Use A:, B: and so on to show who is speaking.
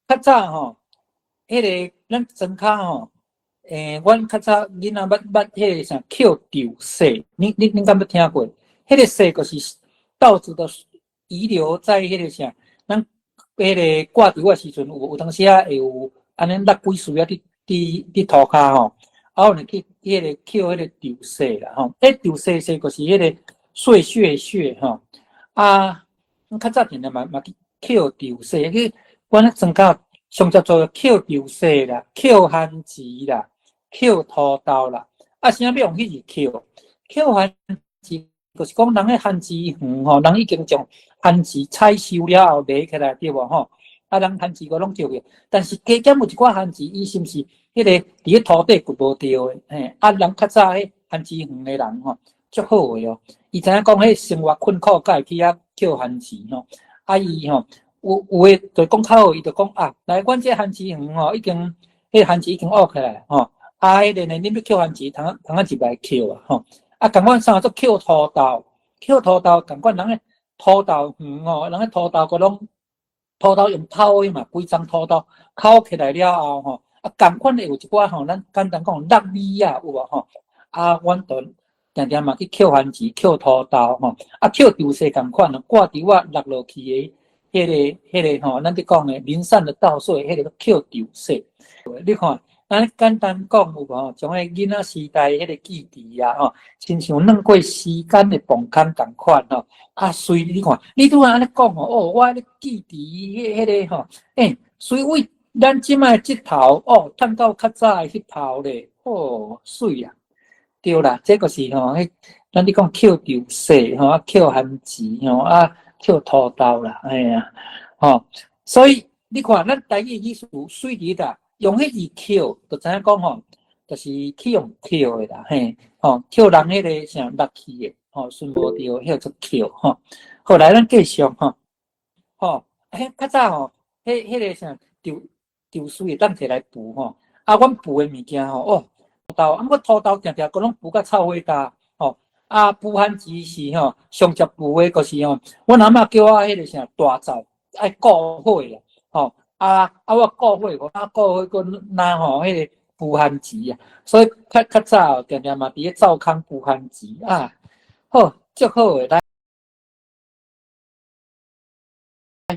A: 較早吼，彼个咱莊跤吼，阮較早囡仔捌捌彼個啥抾稻屑，你敢捌聽過？彼個屑就是稻子的遺留在彼個啥，咱彼個割稻的時陣有當時仔會有按呢落幾穗仔佇塗跤吼，啊，有去彼個抾彼個稻屑啦吼，彼稻屑屑就是彼個碎屑屑吼，啊，阮較早定定嘛去抾稻屑，去阮莊跤上濟做抾稻屑啦，抾番薯啦，抾土豆啦，啊，啥欲用彼字抾？抾番薯，就是講人彼番薯園吼，人已經將番薯採收了後犁起來對無吼？啊，人番薯閣攏抾去，但是加減有一寡番薯，伊是毋是彼個佇咧土底掘無著的？嘿，啊，人較早彼番薯園的人吼，足好的哦，伊知影講彼生活困苦，才會去遐抾番薯吼。啊，伊吼有的就講較好，伊就講啊，來，阮這番薯園吼，已經彼番薯已經挖起來吼。啊，彼個呢，恁欲抾番薯，通通仔入來抾啊吼。啊，仝款啥做抾土豆，抾土豆仝款人的土豆園吼，人的土豆閣攏土豆用敨的嘛，規欉土豆敨起來了後吼，啊，仝款會有一寡吼，咱簡單講納米仔有無吼？啊，阮就定定嘛去抾番薯、抾土豆吼，啊，抾稻屑仝款啊，割稻仔落落去的彼個吼，咱佇講的零散的稻穗，彼個叫抾稻屑。你看，咱簡單講有無吼？將彼囡仔時代彼個記憶啊，吼，親像轉過時間的磅空仝款吼。啊，隨你看，你拄仔按呢講吼，哦，我彼個記憶彼個吼，隨為咱這擺這頭哦，趁到較早的彼頭咧，哦，媠啊！對啦，這個是吼，彼咱佇講抾稻屑吼，啊，抾番薯吼，啊，抾土豆啦，哎呀，吼，所以你看，咱台語意思媠佇佗，用彼字抾，就知影講吼，就是去用抾的啦，嘿，吼，抾人彼個啥落去的，吼，順無著，彼叫做抾吼。好，來，咱繼續吼，吼，彼較早吼，彼個啥稻稻穗會當提來櫥吼，啊，阮櫥的物件吼，哦，土豆，啊，毋過土豆定定閣攏櫥甲臭火焦，吼，啊，櫥番薯是吼，上捷櫥的就是吼，阮阿嬤叫我彼個啥大灶愛顧火啦，吼，啊啊，我顧火，啊顧火閣若吼彼個櫥番薯啊，所以較較早定定嘛佇咧灶坑櫥番薯啊，好，足好的來。